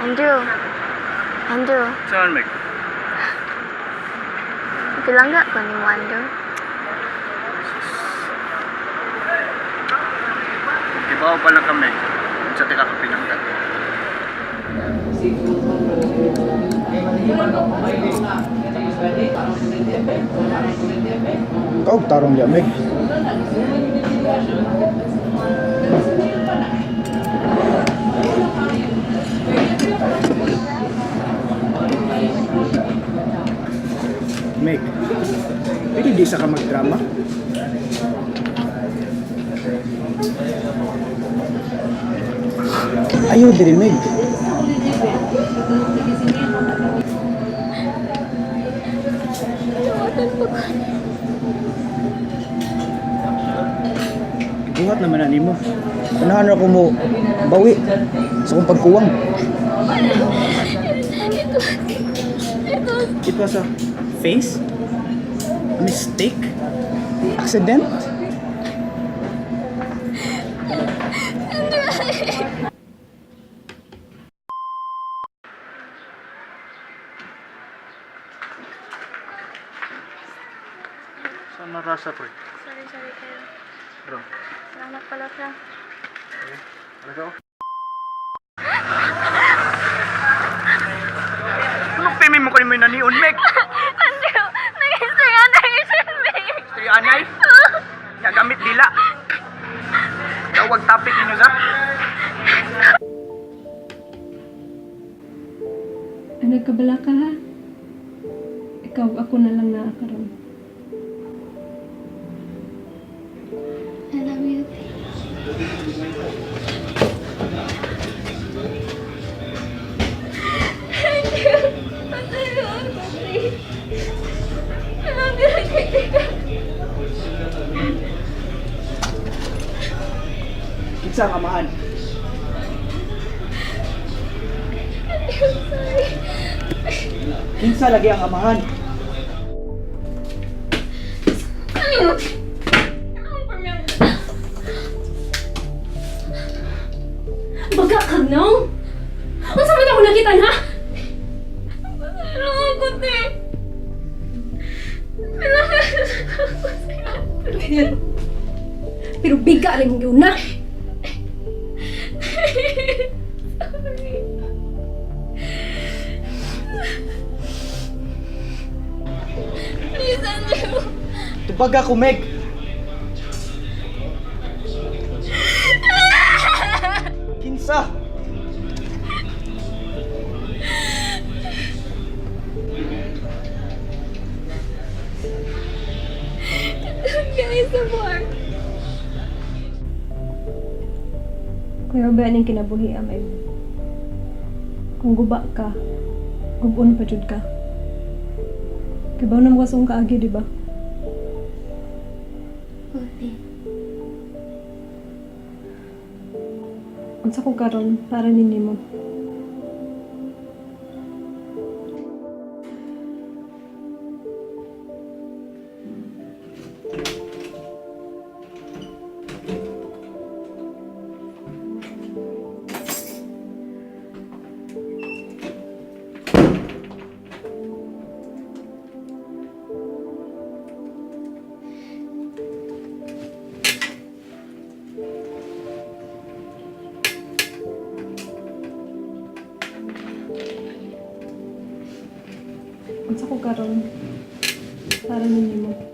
Andrew. Andrew, Saan, Meg? Pilangga ko ni mo, Andrew. Kibaw pa lang kami. Sa tika ka pinangga. Kaog tarong diya, Meg. Meg, pwede di sa ka magdrama? Ayaw diri, Meg. Buhat naman na nimo. Unahan ra ko mo bawi sa akong pagkuwang. It was a face? A mistake? Accident? Saan narasa, pre? Sorry, sorry kayo. Bro. Salamat pala, Fra. Ano ka? Anong pimi mo kanimo yung nanion, Meg? Andrew, nag-istorya siya, Meg. Istorya anay? Nagamit dila. Tawag topic ninyo sa? Ay, nagkabala ka ha? Ikaw, ako na lang naakaroon. I love you. Kinsa ang amahan? Kinsa lagi ang amahan? Baga ka, no? Unsa man ako nakita ha? Ano ako, te? Pero biga rin mong giuna. Please, Andrew. Tubag ako, Meg. Kinsa? Guys, support. Kuya ba aning kinabuhi amay? Kung guba ka, gubon pa jud ka. Kibaw na mo kasong kaagi, di ba? Okay. Unsa ko karon para ninyo mo. Unsa ko karon para ninyo mo.